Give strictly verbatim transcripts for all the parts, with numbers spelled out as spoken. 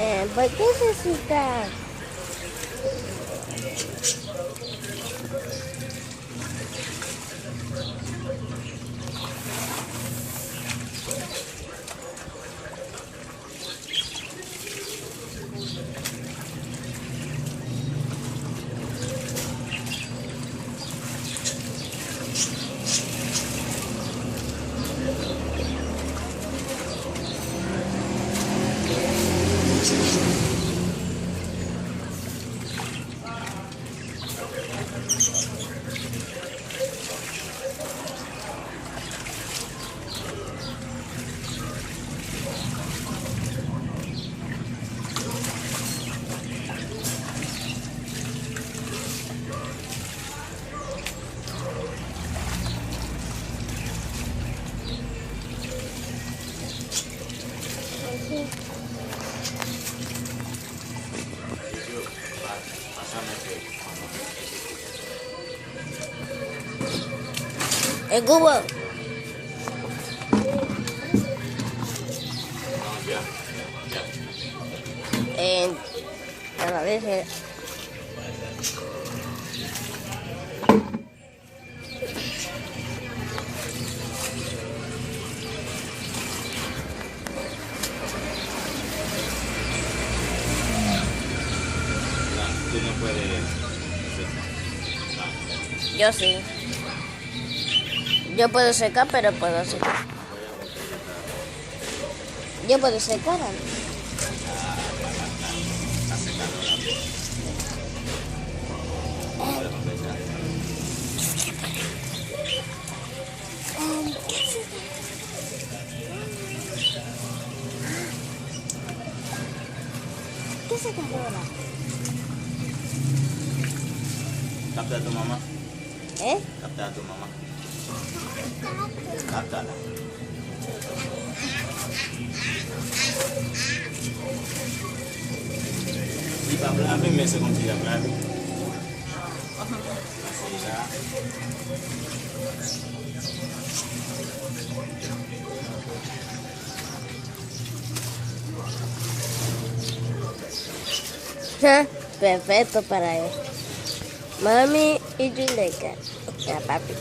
Eh, ¿por qué se cita? E gubo. And a la vez. Yo sí. Yo puedo secar, pero puedo secar. Yo puedo secar. ¿Qué se está ahora? Capta tu mamá. ¿Eh? Capta tu mamá. Capta. Li p ap lave, men se kòmsi l ap lave. Perfecto para él. Mami y Yuleka. Ya, papi.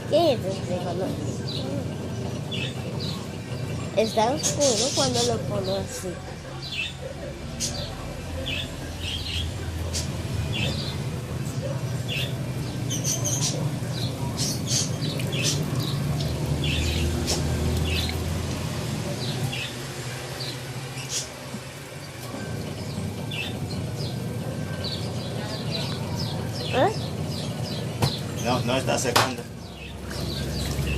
¿Qué es este color? Está oscuro cuando lo pongo así. ¿Eh? No, no está secando.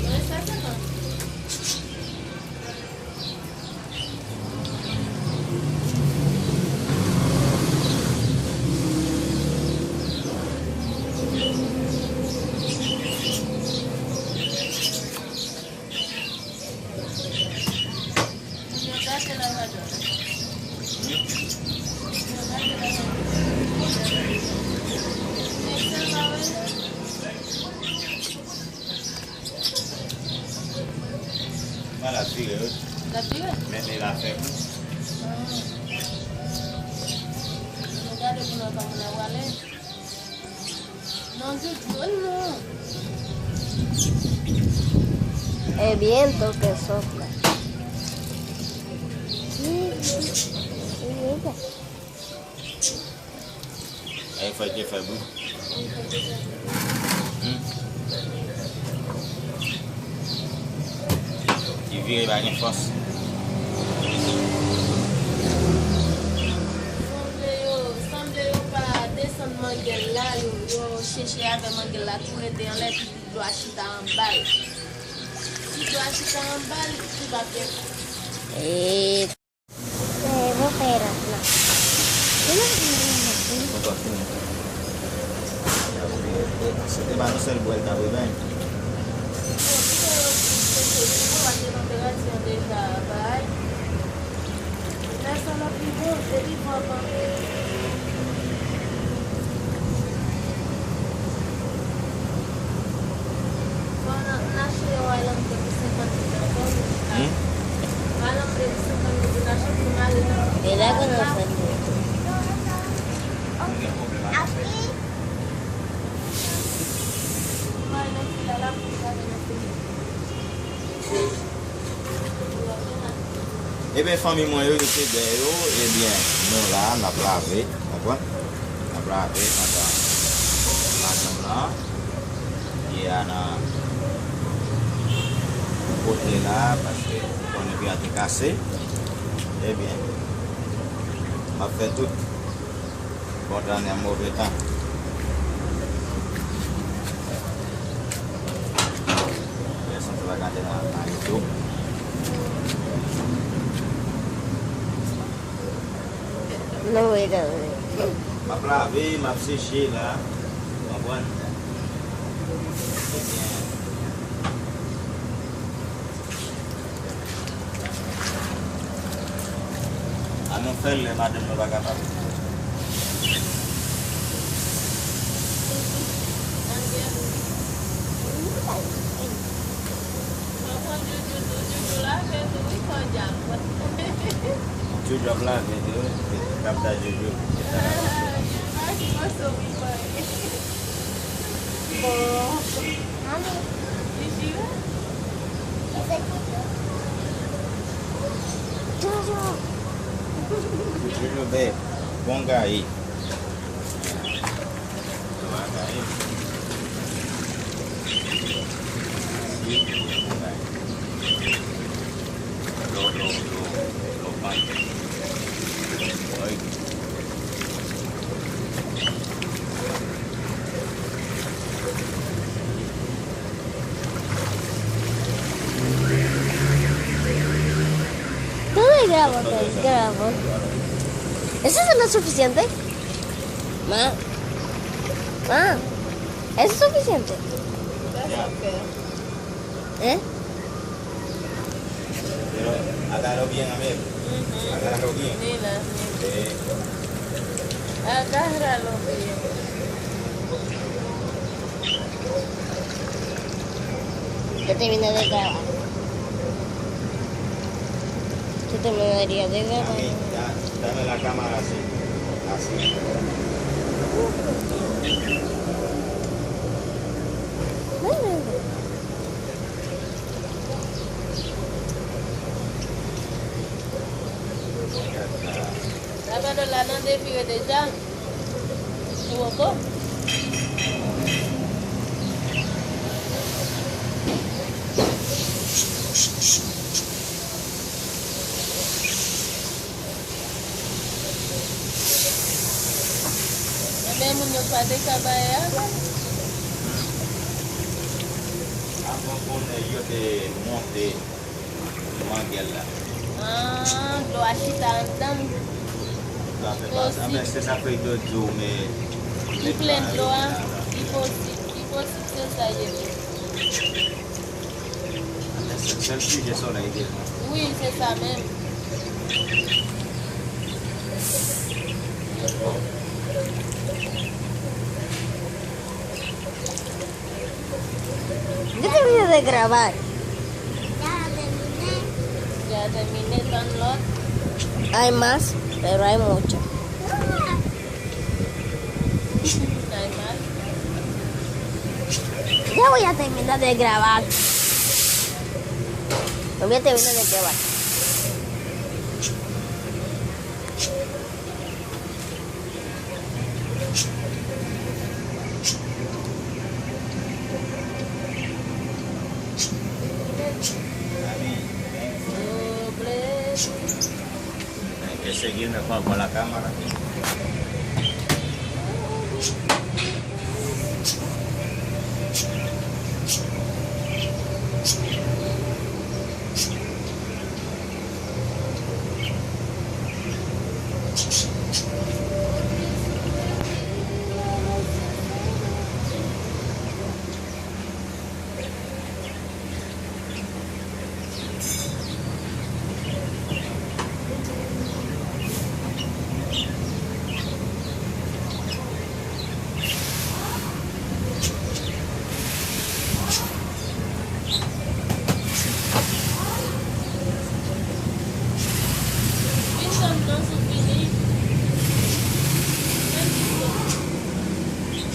No está secando. Mwen la vire, wi. L ap vire? Men, men la fèb. Ah. Nou gade pou nou pa moun ap wale. Non, Jojo, non. Ebyen, toke sòt la. Ay, fòk te fè bri. Hmm. Li vire pa gen fòs. Sanble yo, sanble yo pa desann mangèl la, yo, yo chèche avè mangèl la tou rete anlè, epi dlo a chita anba l. Si dlo a chita anba l, li pa byen. E, e, vou fè ras la. Mwen pa fini. Se te pa nou sèl bwèl ta bezwen. Bon, si te yo di se se li, nou pa te nan operasyon deja, bay. Lè sa l ap pi bon, epi pran kanpe. Bon, n a, n achte yon Highlander pou senkannmil la, bon. Hmm? Highlander pou senkannmil, n achte pou n ale nan. E la, konnen sa. Mwen nan fil la, la, pou n ale nan fil la. Ebyen, fanmi mwen yo, yo se dèyè yo. Ebyen, nou la, n ap lave, konprann? N ap lave pandan madanm lan ye a nan kote la, paske ou konnen pye a te kase. Ebyen, m ap fè tout. Bon tan nan move tan. Lè santi bagay nan, nan YouTube. Nou, wi, wi. M ap lave, m ap seche la. Ou konprann? Ebyen. An nou fè l lè madanm nou pa kapab. Jojo ap lave tou, wi. Kapta Jojo. Bon. Jojo, bè, bon gaye. Todo grabando, grabando. ¿Eso es lo suficiente? Ma, ma, ¿eso es suficiente? ¿Eh? Pero agárralo bien, a ver. Ujú. Agárralo bien. Mira, mira. Sí. Agárralo bien. Yo terminé de grabar. Yo terminaría de grabar. Dame, da-, dame la cámara así. Así. Labadòl la nan devire deja. Ou poko? Ebyen, moun yo pa te ka bay a. Avan konnen yo te monte mangèl la. Ah, dlo a chita anndan l. Dlo a fè baz. Anben, se sa fè yo di w, men li plen dlo a, li posib, li posib se sa ye. Anben, se sèl sijè solèy te pran. Wi, se sa menm. Yo te vin de grabar. Ya terminé, tan lòt. Hay más, pero hay mucho. Hay más. Ya voy a terminar de grabar. Voy a terminar de grabar. Hay que seguirme con, con la cámara.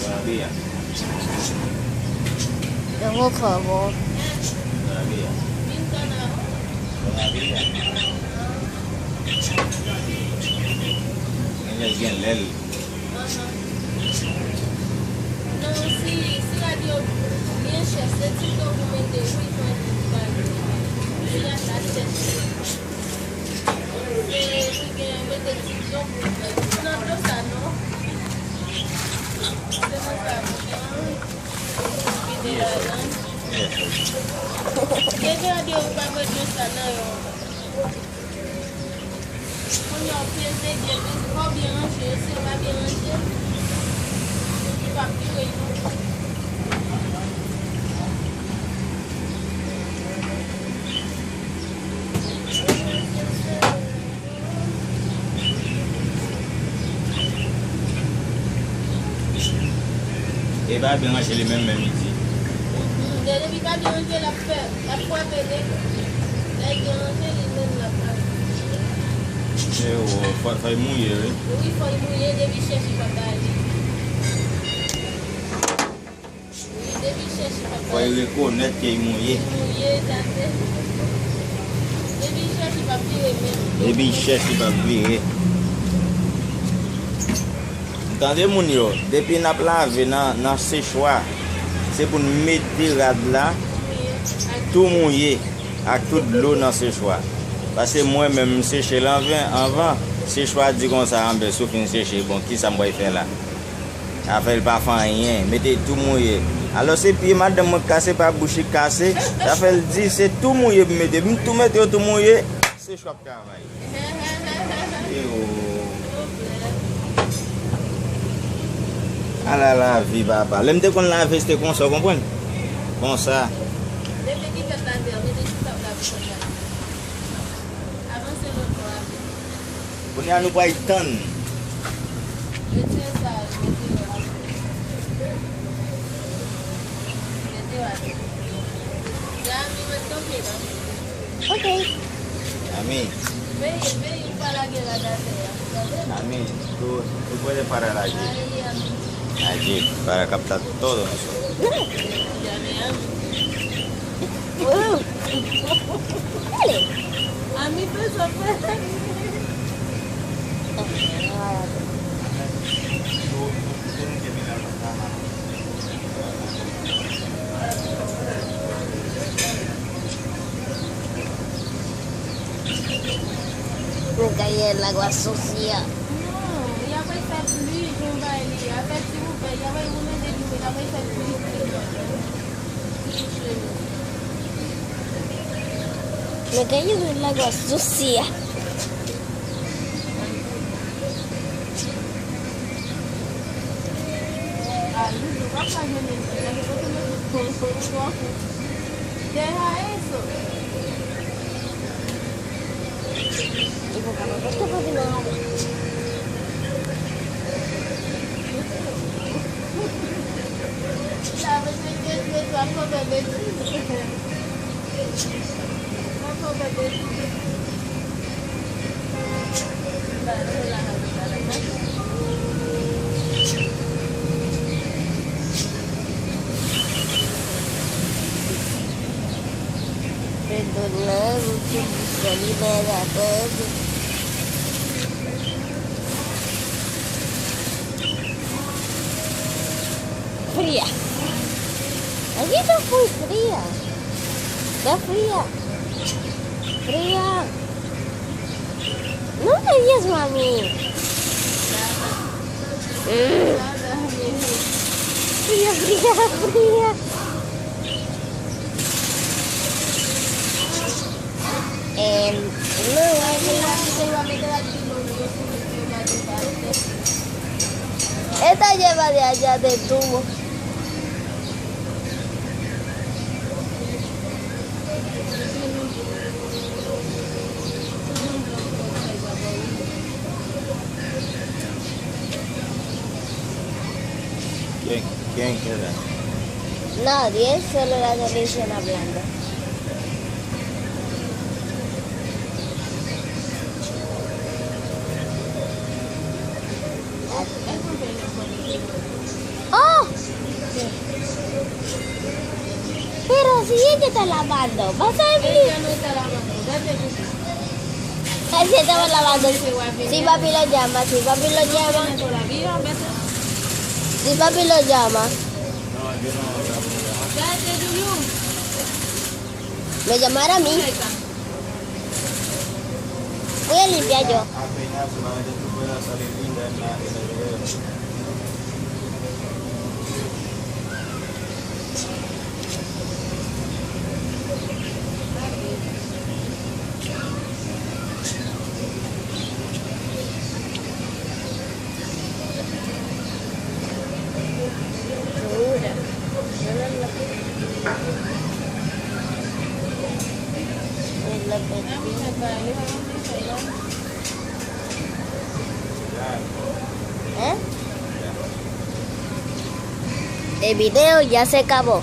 Todavía. Tengo favor. Todavía. Todavía. Mwen gen lè l. Non, si, si rad yo byen chè, se ti do pou mete, wi, mwen di bagay. Si rad la chè, se, ou gen mete ti do pou fè. Nan do sa, non. Se nan sa, non. Vide ladan. Depi rad yo pa mete do sa nan yo. Kounye a w peze byen, peze, fò w byen ranje yo, si yo pa byen ranje, li p ap vire non. E pa byen ranje li menm, menm li di. Depi pa byen ranje, l ap fè, l ap frape de. Lè l byen ranje, li menm l ap frape. E o, fò, fò l mouye, wi. Wi, fò l mouye, depi chèch li pa bay. Wi, depi chèch li pa bay. Fò l rekonèt ke l mouye. Li mouye, sa se. Depi chèch li pa vire menm. Depi chèch li pa vire. Tande moun yo, depi n ap lave nan, nan sechwa, se pou n mete rad la tou mouye ak tout dlo nan sechwa. Paske mwen menm, m seche l anvan, anvan, sechwa di konsa, anben, si w fin seche, bon, kisa m pral fè la? Afè l pa fè anyen, mete tou mouye. Alò, se pye madanm mwen k kase, pa bouch li k kase, sa fè l di, se tou mouye pou mete. M tou mete yo tou mouye, sechwa ap travay. Ala lavi, papa. Lè m te konn lave, se te konsa, w konprann? Konsa. Depi ki fèt la, mete ti sab la pou konsa. Avanse lòt bò a. Kounye a, nou pral tann. Retire sa, retire a. Retire a. Dami, mwen kanpe la. Ok. Ami. Veye, veye, pa lage rad atè a. Ami, tú, tú puedes parar allí. Allí, ami. Allí, para captar todo eso. Dami, ami. Wow. Ami, fè sa, fè. Mwen gaye lagwa sosya. Non, y ap fè pli, jan bay li, afè ti ouvè, y ap remete li, y ap fè pli, pli. Mwen gaye lagwa sosya. Deja eso. Mwen te konn vin nan rale. Pèdon nan, nou tout disponib nan rapòd. Fria. Aquí no fui fria. Da fria. Fria. No me digas, mami. Mm. Fria, fria, fria. Em, no, esta lleva de allá de tubo. ¿Quién, quién queda? Nadie, solo la televisión hablando. Oh! Pero si ella está lavando, vas a abrir. Ella no está lavando, vete tú. Ay, se estaba lavando. Si papi lo llama, si papi lo llama. Si papi lo llama. Vete, Juju. Me llamaron a mí. Voy a limpiar yo. ¿Eh? El video ya se acabó.